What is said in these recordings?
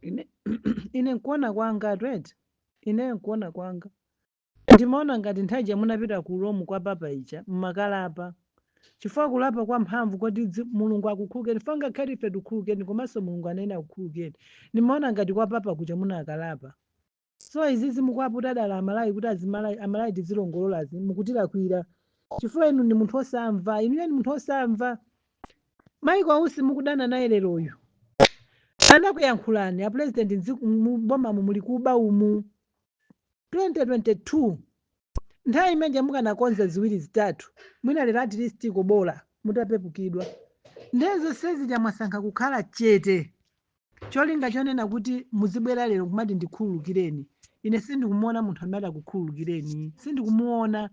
Ine nkuona kwanga twete, ine nkuona kwanga ndimaona ngati nthawi ija munapita ku Rome kwa papa ija mmakalapa, chifukwa kulapa kwa mphamvu koti Mulungu akukhululukeni, chifukwa ngakhale ife tikukhululukeni, komanso Mulungu anene akukhululukeni. Ndimaona ngati kwa papa kuja munakalapa. So izizi mukuwaputa dala Amalawi kuti azimalawi, Amalawi tizilongololazi, mukutilakwira, chifukwa inu ndi munthu osamva. Inuyo ndi munthu osamva. Michael Usi mukudana naye leroyu anakuyankhulani, "A president, mubomamo muli kuba umu." 2022 nthawi imene mukanakonza ziwiri zitatu, mwina lero at least kubola mutapepukidwa. Ndezo sezija mwasankha kukhala chete, cholinga chonena kuti muzibwera lero kumati ndikhululukireni. Ine sindikumuona munthu amene akukhululukireni, sindikumuona.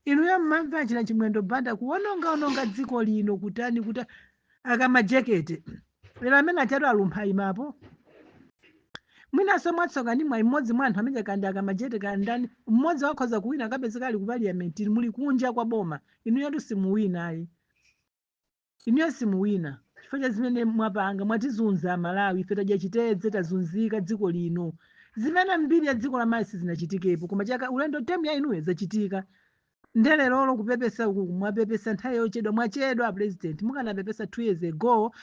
Inuyo mmamva achina Chimwendo Banda kuwonongaononga dziko lino, kutani kuti akamajekete lero amene achatu alumpha imapo. Mwinanso mwatsoka ndi mwayi, mmodzi mwa anthu amene kandi akamajete kandani, mmodzi wakhoza kuwina akapezeka ali ku parliament, muli kunja kwa boma. Inuyotu simuwina ayi, inuyo simuwina chifukwa cha zimene mwapanga. Mwatizunza Amalawi, ife tadya chitedze, tazunzika dziko lino, zimene mbiri ya dziko la Malawi sizinachitikepo, koma chaka ulendo term ya inuyo zachitika. Ndelerolo kupepesa uku mwapepesa nthawi yochedwa, mwachedwa president. Mukanapepesa 2 years ago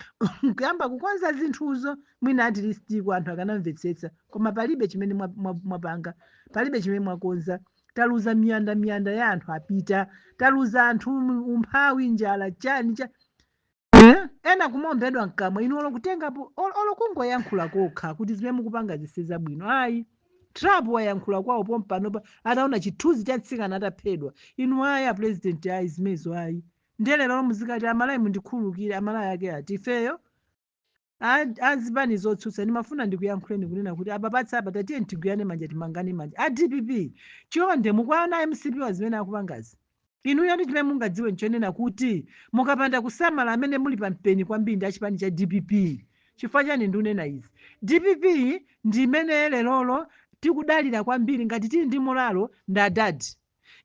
kuyamba kukonza zinthuzo, mwina at least ku anthu akanamvetsetsa, koma palibe chimene mwapanga, palibe chimene mwakonza. Taluza miyanda miyanda ya anthu apita, taluza anthu, umphawi, njala, chani cha eh? Ena kumaombedwa mkamwa. Inu olo kutengapo olo kungoyankhula kokha kuti zimene mukupanga zisi zabwino, ayi. Trump wayankhula kwawo pompanopa ataona chithunzi cha mtsikana ataphedwa. Inu ayi, a president, ayi, zimenezo ayi. Ndelero muzikati Amalawi mundikhululukire, Amalawi ake ati ifeyo azipani zotsutsa? Ndimafuna ndikuyankhuleni kunena kuti apa patsa apa tatiye tigwirane manja, timangane manja. A DPP, chonde, mukuwaona MCP wa zimene akupangazi. Inuyo ndi chimene mungadziwe nchonena kuti mukapanda kusamala, amene muli pampeni kwambiri ndi achipani cha DPP. Chifukwa chani ndikunena izi? DPP ndi imene lerolo tikudalira kwambiri. Ngati tili ndi moralo ndi adadi.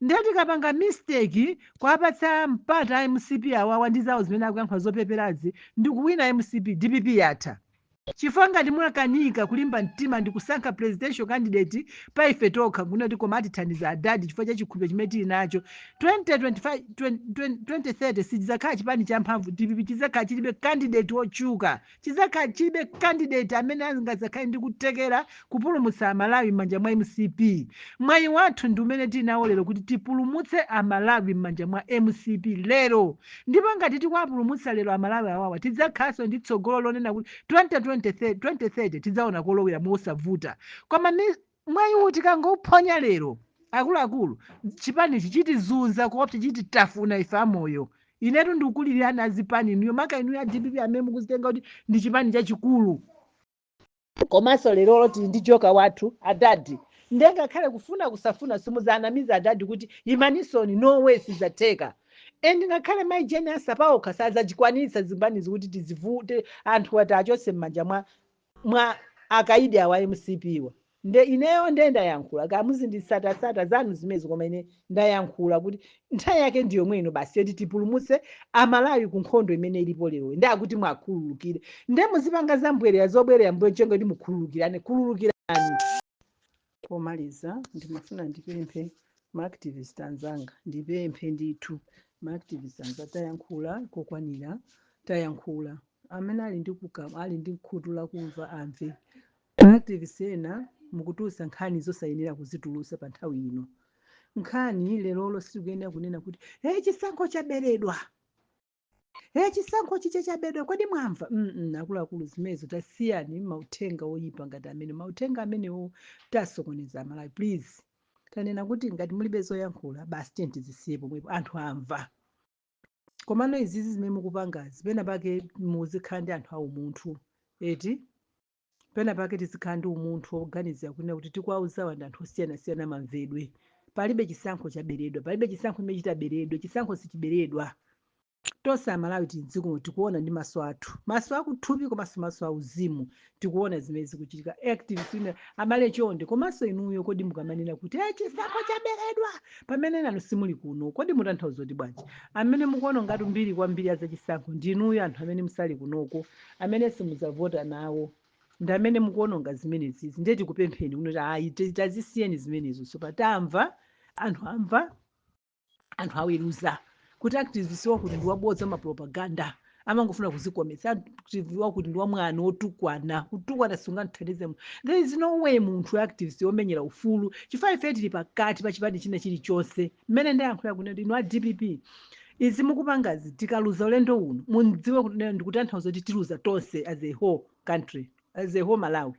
Ndiye tikapanga mistake kuwapatsa mpata MCP awawa ndi zawo zimene akuyankhula zopeperazi ndi kuwina MCP, DPP yatha. Chifukwa ngati mwakanika kulimba mtima ndi kusankha presidential candidate pa ife tokha kunoti koma atithandiza adadi chifukwa cha chikhulupiriro chimene tili nacho, 2025, 20, 2030 sichidzakhala chipani champhamvu DPP, chidzakhala chilibe candidate wotchuka, chidzakhala chilibe candidate amene angadzakhale ndi kutekera kupulumutsa Amalawi m'manja mwa MCP. Mwayi wathu ndi umene tili nawo lero kuti tipulumutse Amalawi m'manja mwa MCP lero. Ndipo ngati tikuwapulumutsa lero Amalawi awawa, tidzakhalanso ndi tsogolo lonena kuti 2020, 2030 tidzaona kolowera mosavuta. Koma mwayi uwu tikangophonya lero, akuluakulu, chipanichi chitizunza kuopsa, chititafuna ife amoyo. Inetu ndikukulirani azipani inuyo, maka inuyo a DPP amene mukuzitenga kuti ndi chipani chachikulu, komanso lerolo tili ndi joka wathu adadi. Ndengakhale kufuna kusafuna, simuzanamiza adadi kuti imanisoni, no way, sizatheka. And ngakhale mayi Jane Ansah paokha sadzachikwanitsa zipanizi kuti tizivute anthu ati achotse m'manja mwa akaidi awa MCP wa. Nde ineyo nde ndayankhula, kamuzinditsatasata zanu zimezi, koma ine ndayankhula kuti nthawi yake ndiyo mwino basi yoti tipulumutse Amalawi ku nkhondo imene ilipo lero. Ndi akuti mwakhululukire, nde muzipanga zambwerera zobwerera mbuyo chengo kuti mukhululukirane, khululukirani. Pomaliza ndimafuna ndipemphe maactivist anzanga, ndipemphe ndithu maactivist anzanga. Tayankhula kokwanira, tayankhula. Amene ali ndi kukamwa, ali ndi khutu lakumva, amve. Maactivist ena mukutulutsa nkhani zosayenera kuzitulutsa pa nthawi ino. Nkhani lerolo sitikuyenera kunena kuti, "Hey, chisankho chaberedwa, hey, chisankho chicha chaberedwa, kodi mwamva?" Akuluakulu, zimenezo tasiyani. Mauthenga oyipa ngati amene, mauthenga amenewo tasokoneza Amalawi. Please, tanena kuti ngati mulibe zoyankhula, basi, tiye tizisiye pomwepo, anthu amva. Komano izizi zimene mukupangazi, pena pake muzikhala ndi anthu aumunthu eti, pena pake tizikhala ndi umunthu woganizira kunena kuti tikuwauzawa ndi anthu osiyanasiyana mamvedwe. Palibe chisankho chaberedwa, palibe chisankho chimene chitaberedwe. Chisankho sichiberedwa. Tonse Amalawi tili mdziko, tikuona ndi maso athu, maso akuthupi komanso maso auzimu, tikuona zimene zikuchitika. Activist ina, abale, chonde. Komanso inuyo, kodi mukamanena kuti, "Eh, chisankho chaberedwa," pamene nanu simuli kuno, kodi mutanthauza kuti bwanji? Amene mukuona ngati mbiri kwambiri ya zachisankho ndinuyo, anthu amene musali kunoko, amene simudzavota nawo. Ndi amene mukuononga zimenezizi. Ndiye tikupempheni kuti ayi, tazisiyeni zimenezo. So patamva anthu, amva anthu, aweruza kuti activist wakuti ndi wabodza, mapropaganda, amangofuna kuzikomesa. Activist wakuti ndi wamwano, wotukwana, kutukwana sunganthandize. There is no way munthu activist womenyera ufulu, chifukwa ife tili pakati pa chipani china chilichonse. Mmene ndayankhula kunena, inu a DPP, izi mukupangazi, tikaluza ulendo uno, mudziwe kuti ndikutanthauza kuti tiluza tonse as a whole country, as a whole Malawi.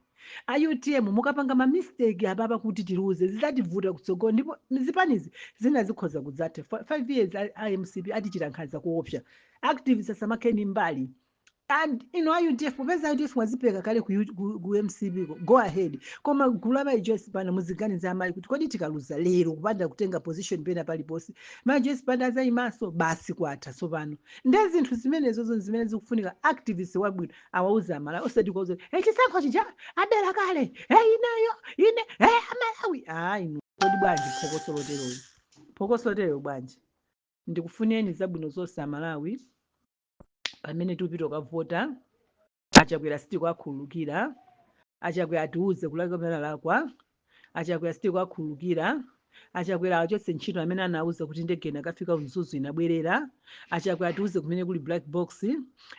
A UTM, mukapanga ma mistake apapa kuti tiluze, zizativuta kutsogolo, ndipo zipanizi zina zikhoza kudzatha. 5 years a MCP atichita nkhanza kuopsa. Activists asamakheni mbali. And ino a UDF, popeza UDF mwazipeka kale ku MCP ko, go ahead. Koma gulu la Mayi Joyce Banda, muziganiza amayi kuti kodi tikaluza lero kupanda kutenga position pena paliponse, Mayi Joyce Banda azayimanso? Basi, kwatha. Tsopano nde zinthu zimenezozo zimene zikufunika activist wabwino awauze Amalawi, osati kuwauza, "Hey, chisankho chija abera kale, hey, ineyo ine, hey, Amalawi." Ayi, inu kodi bwanji phokoso loteroyo? Phokoso loteroyo bwanji? Ndikufuneni zabwino zonse Amalawi pamene tikupita kukavota. Achakwera sitikuwakhululukira. Achakwera atiuze kulakwa pamene alakwa. Achakwera sitikuwakhululukira. Achakwera achotse ntchito amene anauza kuti ndege inakafika Mzuzu inabwerera. Achakwera atiuze kumene kuli black box.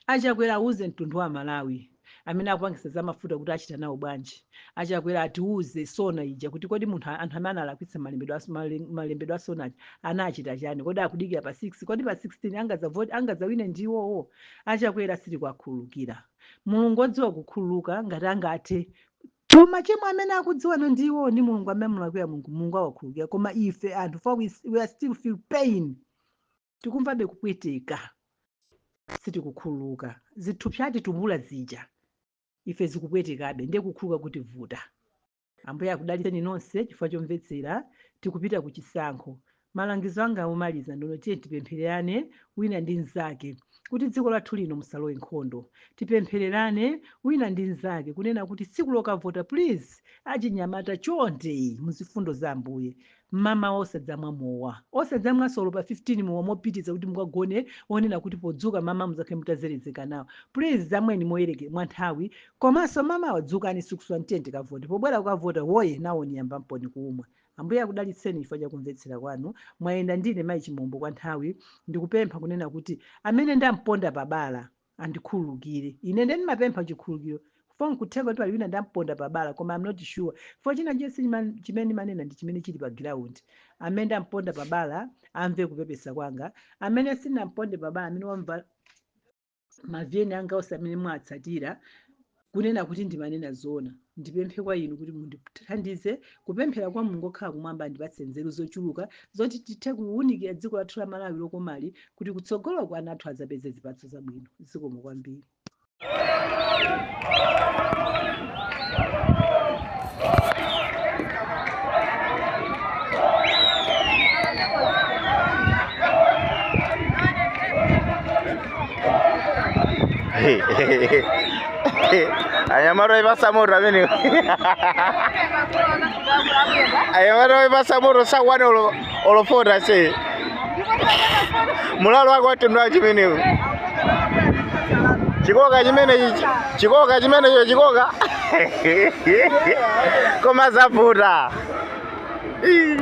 Achakwera auze mtundu wa Malawi amene akupangisa za mafuta kuti achita nawo bwanji. Achakwera atiuze SONA ija kuti kodi munthu, anthu amene analakwitsa malembedwe a SONA aja anachita chani? Kodi akudikira pa 6? Kodi pa 16 angazavote, angazawine ndiwowo? Achakwera sitikuwakhululukira. Mulungu odziwa kukhululuka ngati angathe, koma chimwe amene akudziwana ndiwo ndi Mulungu. Amene mulakwira Mulungu, Mulungu awakhululukira. Koma ife anthu, for we are still feel pain, tikumvabe kupweteka, sitikukhululuka. Zithupsati tumbula zija ife zikupwetekabe, ndiye kukhululuka kuti vuta. Ambuye akudalitseni nonse chifukwa chomvetsera. Tikupita ku chisankho. Malangizo anga omaliza ndono: tiye tipemphererane wina ndi mnzake kuti dziko lathu lino musalowe nkhondo. Tipemphererane wina ndi mnzake kunena kuti tsiku lokavota, please, achinyamata, chonde, muzifundo za Ambuye, mama, osadzamwa mowa, osadzamwa solo pa 15 mowa mopitiza kuti mukagone onena kuti podzuka mama muzakhale mutazerezeka nawo. Please, zamweni moyereke mwa nthawi. Komanso mama, wadzukani sikuswa, mtiye tikavote. Pobwera kukavota woye nawoni yamba mponi kuumwa. Ambuye akudalitseni chifukwa chakumvetsera kwanu. Mwayenda ndine Mayi Chimombo kwa nthawi. Ndikupempha kunena kuti amene ndamponda pabala andikhululukire. Ine ndimapempha chikhululukiro fo nkutheka kuti pali wina ndamponda pabala, koma I'm not sure, fo china chonse chimene ndimanena ndi chimene chili pa ground. Amene ndamponda pabala amve kupepesa kwanga. Amene sinamponde pabala, amene wamva maviyeni anga onse amene mwatsatira kunena kuti ndimanena zoona, ndipemphe kwa inu kuti mundithandize kupemphera kwa Mulungu okhala kumwamba andipatse nzeru zochuluka zoti tithe kuwunikira dziko lathu la Malawi lokomali, kuti kutsogoloko ana athu adzapeze zipatso zabwino. Zikomo kwambiri. Anyamata oipasa moto amene, anyamata oipasa moto sakwana olofota se mulalo wake watundu chimenewo, chikoka chimene, chikoka chimenecho, chikoka, koma zavuta. Ii.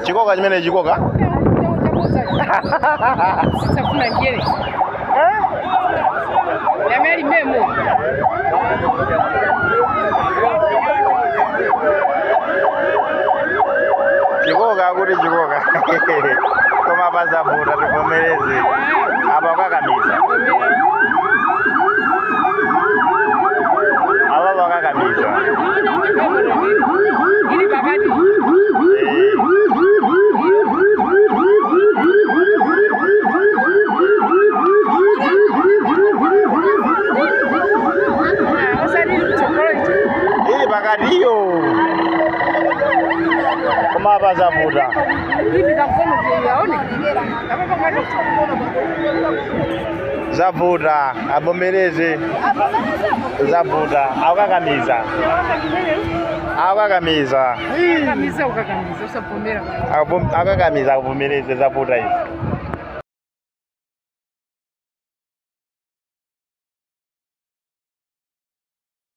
Chikoka chimene, chikoka. Sitafuna njere. Yameli memo. Chikoka kuti chikoka, koma pazavuta, tivomereze apa kakamiza, apa pakakamiza. Ili pakati. Osati kutsogolo ichi. Ili pakatiyo, koma pazavuta. Hivi kamkono yaone. Apa pakati. Zavuta, avomereze, zavuta, akukakamiza. Akakamiza. Kakamiza ukakamiza usavomera. Akakamiza akuvomereze zavuta izi.